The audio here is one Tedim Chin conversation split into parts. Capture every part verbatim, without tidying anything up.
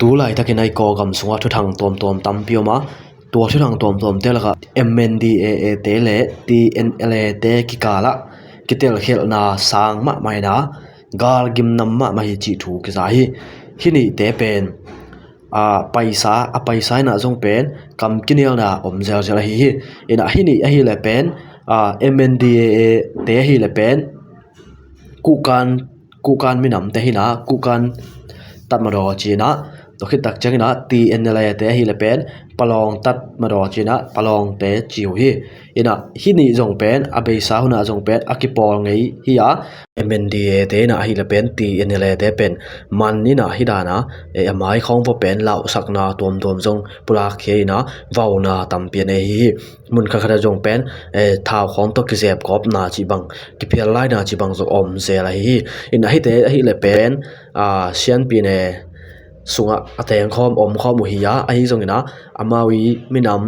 Tu laitakin a i Kawlgam sungah thuthang tuamtuam tampi om a, tua thuthang tuamtuamte lakah M N D A A te le T N L A te kikalah kitelkhialhna sang mahmah in a, gal gimnam mahmah hi cih thu kiza hi. Hih nihte pen a paisa, a paisa in a zong pen kam kinialna om zelzel ahi hi. In a hih nih ahih leh pen a M N D A A te ahih leh pen kuhkan, kuhkan minamte hi in a, kuhkan tatmadaw ci in a, tua khit tak ciangin a T N L A te ahih leh pen palawng tatmadaw ci in a, palawngte ci uh hi. In a hih nih zong pen a beisa hun ah zong pen a kipawl ngei hi a, M N D A te in a ahih leh pen T N L A te pen man in a hih dan a, eh, a mai khawng vua pen lauhsakna tuamtuam zong pulak khia in a, vauna tampi a nei hi hi. Mun khatkhat ah zong pen, eh, thau khawng tawh kizepgawpna cih bang, kiphial laina cih bang zong om zel ahi hi. In a hihte ahih leh pen a sianpi ne sungah a tengkhawm omkhawm uh hi a, ahi zongin a amau i minam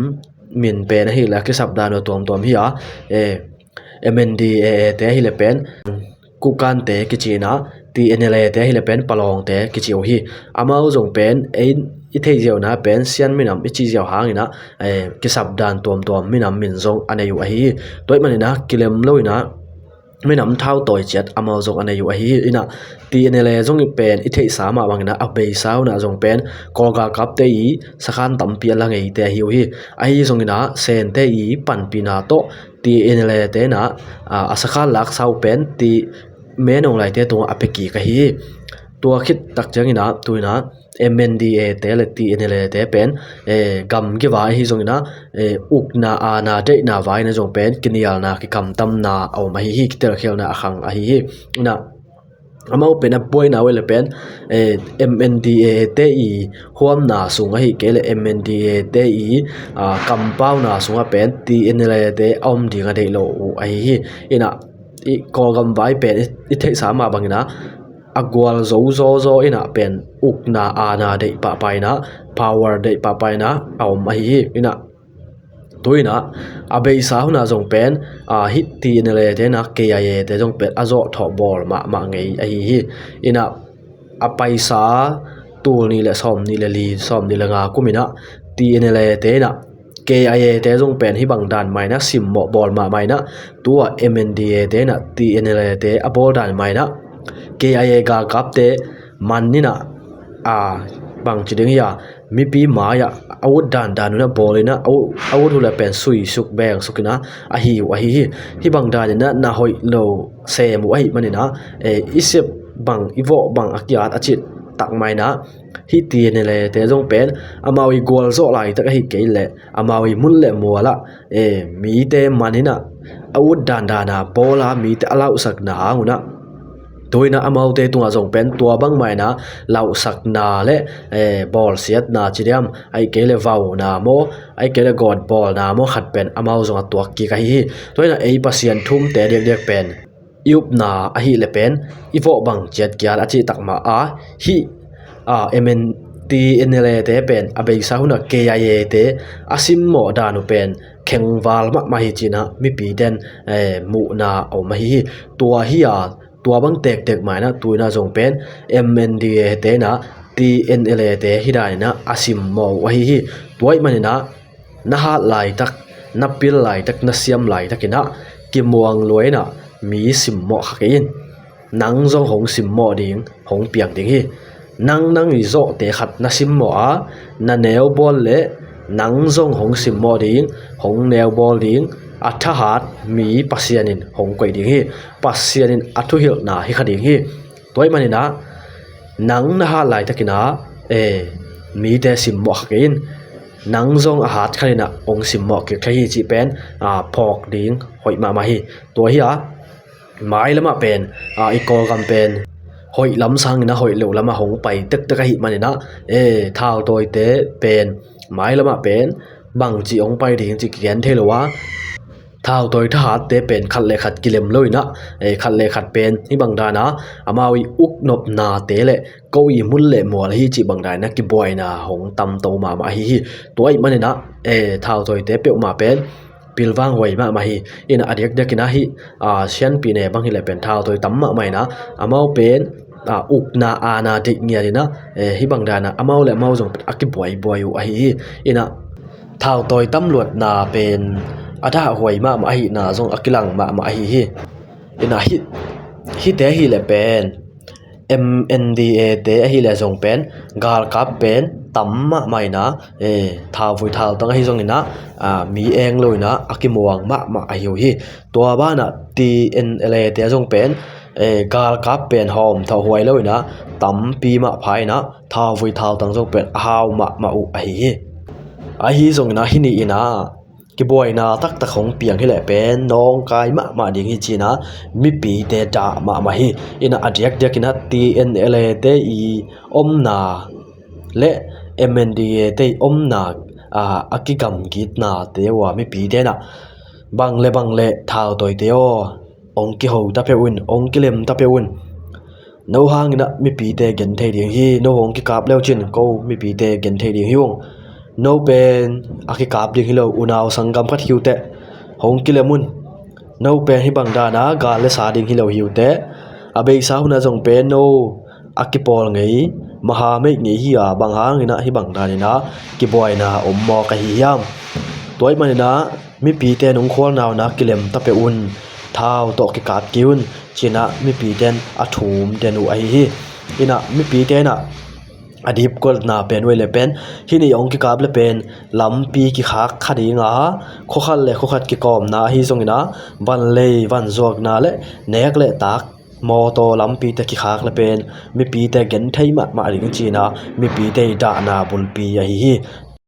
min pen ahih leh a kisapdan uh a tuamtuam hi a, eh, M N D A A te ahih leh pen kuhkante kici in a, T N L A te ahih leh pen palawngte kici uh hi. Amau zong pen ei i theih ziau in a pen sian minam i cih ziau hangin a, eh, kisapdan tuamtuam minam min zong a nei uh ahi hi. Tua ahih manin a kilem lo in a minam thautawi ciat amau zong a nei uh ahi hi. In a T N L A zong i pen i theihsa mah bangin a a beisa hun ah zong pen Kawlgalkapte i sakhan tampi a la ngeite ahi uh hi. Ahi zongin a Sente i panpihna tawh T N L A te in a, a, a sakhan laksa uh pen ti menong laite tungah a pia kik ahi hi. Tua khit tak ciangin a tu in a M N D A te le T N L A te pen, eh, gamgi vai ahi zongin a, eh, ukna, aana, deihna vai in a zong pen kinialna, kikamtamna a om ahi hi, kitelkhialhna a khang ahi hi. In a amau pen a buaina uh ahih leh pen, eh, M N D A A te i huamna sung ahih kei leh M N D A A te i, ah, kampauna sungah pen T N L A te a om ding a deih lo uh ahi hi. In a i Kawlgam vai pen i, i theihsa mah bangin a a gualzo zawzaw in a pen ukna, aana deih pahpah in a, power deih pahpah in a a om ahi hi. In a tu in a a beisa hun ah zong pen, a, hih T N L A te in a K I A te zong pen a zawhthawh bawl mahmah ngei ahi hi. In a a paisa tul nih le sawm nih le li, sawm nih le nga kum in a T N L A te in a K I A te zong pen hih bang dan mah in a simmawh bawl mahmah in a, tu a M N D A te in a T N L A te a bawl dan mah in a K I A galkapte man in a, a, bangci ding hi a, mipi mai-ah a ut dandan un a bawl in a, a ut, a ut uh leh pen suisuk bengsuk in a, a hi uh ahi hi. Hih bang dan in a na hoih lo sem uh ahih manin a, eh, i sep bang, i vawh bang a ki-at a cih tak mah in a, hih T N L A te zong pen amau i gualzawh laitak ahih kei leh amau i mun le mual ah, eh, mite man in a, a ut dandan a bawl a, mite a lauhsakna hang un a, tu in a amaute tungah zong pen tua bangmah in a lauhsakna le, eh, bawlsiatna ci diam, ahih kei leh vauna maw, ahih kei leh gawtbawlna maw khat pen amau zong a tuak kik ahi hi. Tua in a ei Pasian thumte diakdiak pen i upna ahih leh pen i vawh bang ciat kial a cih tak mah a, hih, a, M N, T N L A te pen a beisa hun a K I A te a simmawh dan uh pen khengval mahmah hi ci in a mipite in, eh, muhna a om ahi hi. Tua hi a, tua bang tektek mah in a tu in a zong pen M N D A te in a T N L A te hih dan in a a simmawh uh ahi hi. Tua ahih manin a na hat laitak, na pil laitak, na siam laitak in a kimuang lua in a mi simmawh kha kei in. Nang zong hong simmawh ding, hong piang ding hi. Nang nang i zawhte khat na simmawh a, na neubawl leh nang zong hong simmawh ding, hong neubawl ding, a thahat mi Pasian in hong koih ding hi. Pasian in a thuhilhna hi kha ding hi. Tua ahih manin a nang na hat laitak in a, eh, mite simmawh kha kei in. Nang zong a hat khat in a hong simmawh kik kha hi cih pen, a, phawk ding hoih mahmah hi. Tua hi a, mailam ah pen, a, i Kawlgam pen hoih lam sangin a hoih loh lam ah hong pai tektek ahih manin a, eh, thautawite pen mailam ah pen bangci hong pai ding cih kigen thei lo a, thautawi thahatte pen khat le khat kilem lo in a, eh, khat le khat pen hih bang dan a amau i uknopnate le ko i mun le mual hi cih bang dan in a kibuaina hong tamto mahmah ahi hi. Tua ahih manin a, eh, thautawite peuhmah pen pilvang huai mahmah hi. In a diakdiak in a hih, a, sianpi ne bang hi leh pen thautawi tam mahmah in a, amau pen a, ukna aana deih ngiat in ah, eh, hih bang dan ah amau le amau zong a kibuaibuai uh ahi hi. In ah thautawi tamluatna pen a dahhuai mahmah ahihna zong a kilang mahmah ahi hi. In ah hih, hihte ahih leh pen M N D A te ahih leh zong pen galkap pen tam mahmah in ah, eh, thauvui thautang ahi zongin ah, ah, mi eng lo in ah a kimuang mahmah ahi uh hi. Tua banah T N L A te zong pen, eh, galkap pen hawm thawh huai lo in ah tampi mah pha in ah thauvui thautang zong pen a hau mahmah uh ahi hi. Ahi zongin ah hih ni in ah kibuaina taktak hong piang hi leh pen nawngkai mahmah ding hi ci in ah mipite dah mahmah hi. In ah a diakdiak in ah T N L A te i omna le M N D A te i omna, ah, a kigamgitna te uh a mipite in ah bang le bang le thautawite aw, hong kiho ta peuh un, hong kilem ta peuh un. No hangin ah mipite gen thei ding hi. No hong kikap leu cin ko mipite gen thei ding hi ung. No pen a kikap ding hi lo, unau sanggam khat hi uh teh, hong kilem un. No pen hih bang dan ah gal le sa ding hi lo hi uh teh, a beisa hun ah zong pen no a kipawl ngei, maha meih ngei hi a, bang hangin ah hih bang dan in ah kibuaina om mawk ahi hiam? Tua ahih manin ah mipite nungkhualna un ah kilem ta peuh un, thau tawh kikap kei un, ci in ah mipite in a thum den uh ahi hi. In ah mipite in ah a dipkuatna pen uh ahih leh pen hih ni hong kikap leh pen lampi kikhak kha ding a, khua khat le khua khat kikawmna ahi zongin ah vanlei vanzuakna le nek le tak mawtaw lampite kikhak leh pen mipite gen thei mahmah ding ci in ah mipite i dahna bulpi ahi hi.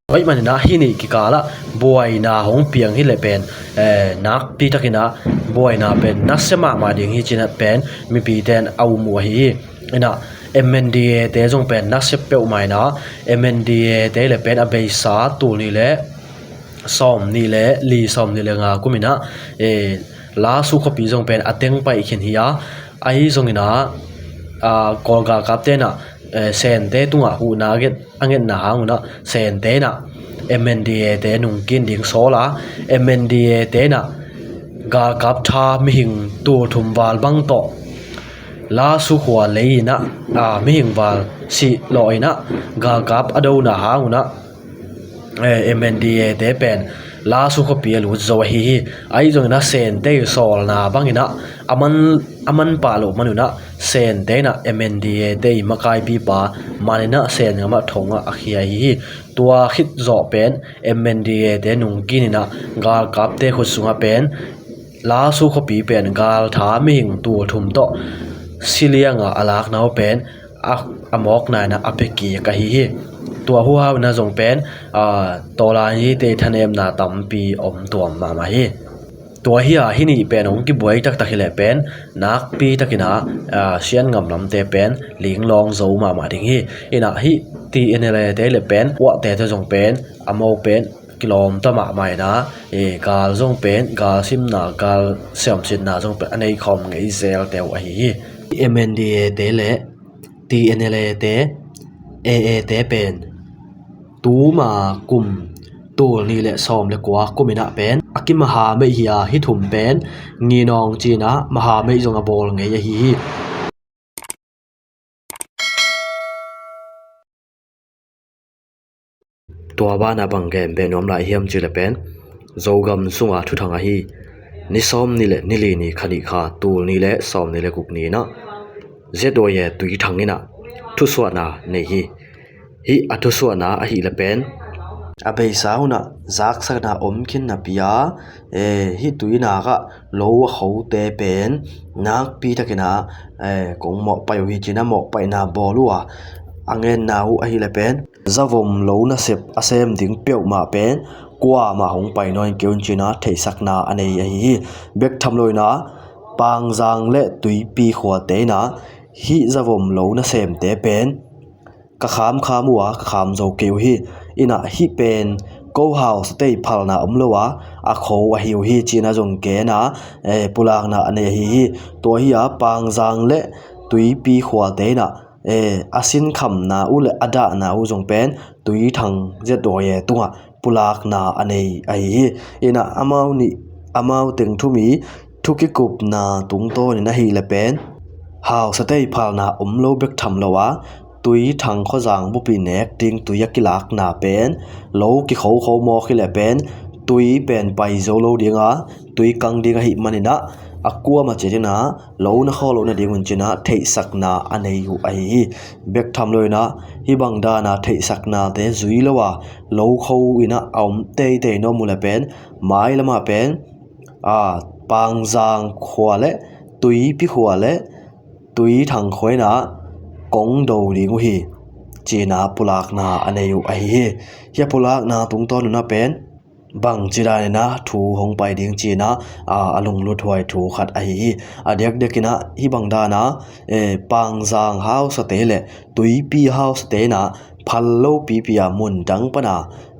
Tua ahih manin ah hih ni kikal ah buaina hong piang hi leh pen, eh, nakpi takin ah buaina pen nasia mahmah ding hi ci in ah pen mipite in a um uh ahi hi. In ah M N D A te zong pen nasia peuhmah in ah M N D A te leh pen a beisa tul nih le sawm nih le li, sawm nih le nga kum in ah, eh, Lasu khuapi zong pen a teng paih khin hi a, ahi zongin ah, ah, Kawl galkapte in ah, eh, Sente tungah huhna a nget, a ngetna hang un ah Sente in ah M N D A te nungkin ding sawl a, M N D A te in ah galkap tha mihing tul thum val bang tawh Lasu khua lei in ah, ah, mihing val sih lawh in ah galkap a dona hang un ah, eh, M N D A te pen Lasu khuapi a lut zo ahi hi. Ahi zongin ah Sente i sawlna bangin ah a man, a man pah loh man un ah Sente in ah M N D A te i makaipipa man in ah Sen ngam ah thong ah a khia ahi hi. Tua khit zawh pen M N D A te nungkin in ah galkapte khut sungah pen Lasu khuapi pen galtha mihing tul thum tawh silianga a lakna uh pen a, a mawkna in ah a pia kik ahi hi. Tua huhau in ah zong pen, ah, Tawlai te thanemna tampi om tuam mahmah hi. Tua hi a hih ni pen hong kibuai taktak hi leh pen nakpi takin ah, ah, Sian ngam lamte pen linglawng zo mahmah ding hi. In ah hih T N L A te leh pen Uate te zong pen a mo pen kilawm ta mahmah in ah, eh, gal zong pen, gal simna, gal siamsinna zong pen a nei khawm ngei zel te uh ahi hi. M N D A te leh T N L A te, A A te pen tuma kum tul nih le sawm le kua kum in ah pen a kimaha meih hi a, hih thum pen nginawng ci in ah maha meih zong a bawl ngei ahi hi. Tua banah bang gen beh nuam lai hiam cih leh pen Zogam sunga thuthang ahi, ni sawm nih le ni li ni kha nih kha tul nih le sawm nih le guk ni in ah Z Y A Tuithang in ah thusuahna nei hi. Hih a thusuahna ahih leh pen a beisa hun ah zaksakna om khin napi a, eh, hih Tuinak ah lo a khote pen nakpi takin ah, eh, kong mawhpaih uh hi ci in ah mawhpaihna bawl uh a, a ngenna uh ahih leh pen zavom lo nasep a sem ding peuhmah pen kuamah hong pai nawn kei un ci in ah theihsakna a nei ahi hi. Bek tham lo in ah Pangzang le Tuipi khuate in ah hih zavom lo nasemte pen ka khamkham uh a, ka kham zo kei uh hi. In ah hih pen ko hausate i phalna om lo a, a kho ahi uh hi ci in ah zong gen a, eh, pulakna a nei ahi hi. Tua hi a Pangzang le Tuipi khuate in ah, eh, a sinkhamna uh le a dahna uh zong pen Tuithang Z Y A tungah pulakna a nei ahi hi. In ah amau nih, amau teng thum i thu kikupna tungtawnin ahih leh pen Hausate i phalna om lo bek tham lo a, tui Thangkhuazang bupi nek ding tui a kilakna pen lo kikhokho mawk hi leh pen tui pen pai zo lo ding a, tui kang ding ahih manin ah a kuamah ciat in ah lo na khawh loh nadingun ci-in ah theihsakna a nei uh ahi hi. Bek tham lo in ah hih bang dan a theihsaknate zui lo a lo kho in ah a om teitei na om uh leh pen mailam ah pen Pangzang khua le Tuipi khua le Tuithang khua in ah kong do ding uh hi, ci-in ah pulakna a nei uh ahi hi. Hih a pulakna tungtawn un ah pen bangci dan in ah thu hong pai ding ci-in ah a lunglut huai thu khat ahi hi. A diakdiak in ah hih bang dan a Pangzang hausate le Tuipi hausate in ah phal lopipi a mun dang pan a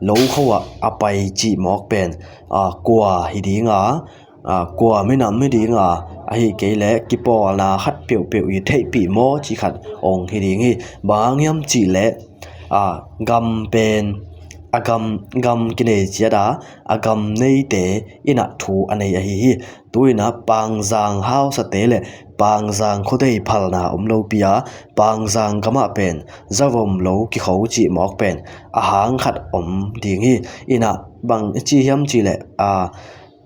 lo kho ah a pai cih mawk pen kua hi ding a, kua minam hi ding a, ahih kei leh kipawlna khat peuhpeuh i theihpih maw cih khat ong hi ding hi. Bang hang hiam cih leh gam pen a gam, gam kinei ciat a a gam neite in ah thu a nei ahi hi. Tu in ah Pangzang hausate le Pangzang khuate i phalna om lopi a Pangzang gam ah pen zavom lo kikho cih mawk pen a hang khat om ding hi. In ah bang ci hiam cih leh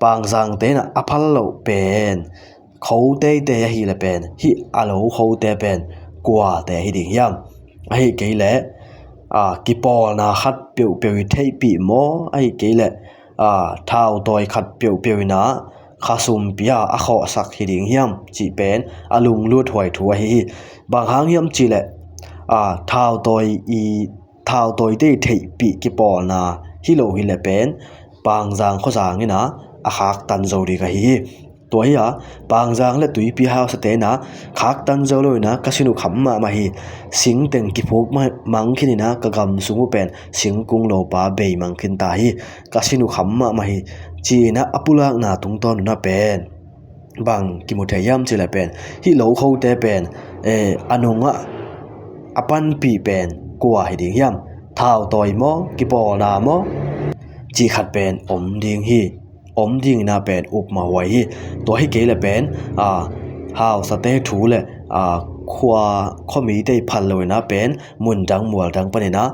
Pangzangte in ah a phal loh pen kho teitei ahih leh pen hih a lo khote pen kuate hi ding hiam? Ahih kei leh kipawlna khat peuhpeuh i theihpih maw, ahih kei leh thautawi khat peuhpeuh in ah khasumpi a a khawhsak hi ding hiam cih pen a lunglut huai thu ahi hi. Bang hang hiam cih leh thautawi i thautawite i theihpih kipawlna hi lo hi leh pen Pangzang khuazang in ah a khaktan zo ding ahi hi. Tua hi a Pangzang le Tuipi hausate in ah khaktan zo lo in ah ka sin uh kham mahmah hi. Singteng kiphuk mang khin in ah ka gam sung uh pen singkung lopa bei mang khin ta hi. Ka sin uh kham mahmah hi, ci-in ah a pulakna tungtawn un ah pen bang kimu thei hiam cih leh pen hih lo khote pen a nungah a panpih pen kua hi ding hiam? Thautawi maw, kipawlna maw, cih khat pen om ding hi. Om ding in ah pen upmawh huai hi. Tua hi kei leh pen hausate thu le khua, khuamite i phal lo in ah pen mun dang mual dang pan in ah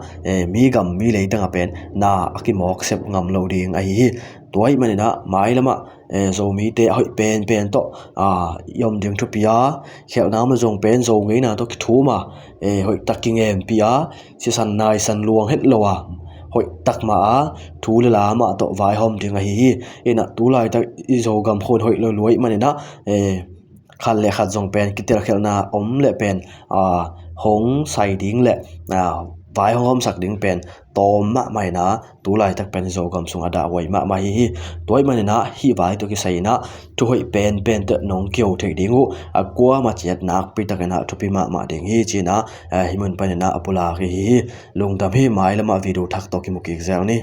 mi gam mi lei dang ah pen na a kimawk sep ngam lo ding ahi hi. Tua ahih manin ah mailam ah Zomite a hoih penpen tawh i om ding thupi a, khelhna om leh zong pen Zo ngeina tawh kithum a, hoih tak kingempih a, sisan naisan luang het lo a, hoih tak mah a, thu le la mah tawh vaihawm ding ahi hi. In ah tu laitak i Zogam khun hoih lo lua ahih manin ah khat le khat zong pen kitelkhelhna om leh pen hong sai ding le vai hong hawmsak ding pen tawm mahmah in ah tu laitak pen Zogam sung a dahhuai mahmah hi hi. Tua ahih manin ah hih vai tawh kisai in ah thu hoih penpen tawh nong kiho theih ding uh a kuamah ciat nakpi tak in ah thupi mahmah ding hi ci-in ah hih mun pan in ah a pulak hi hi. Lungdam hi. Mailam ah video thak tawh kimu kik zel ni.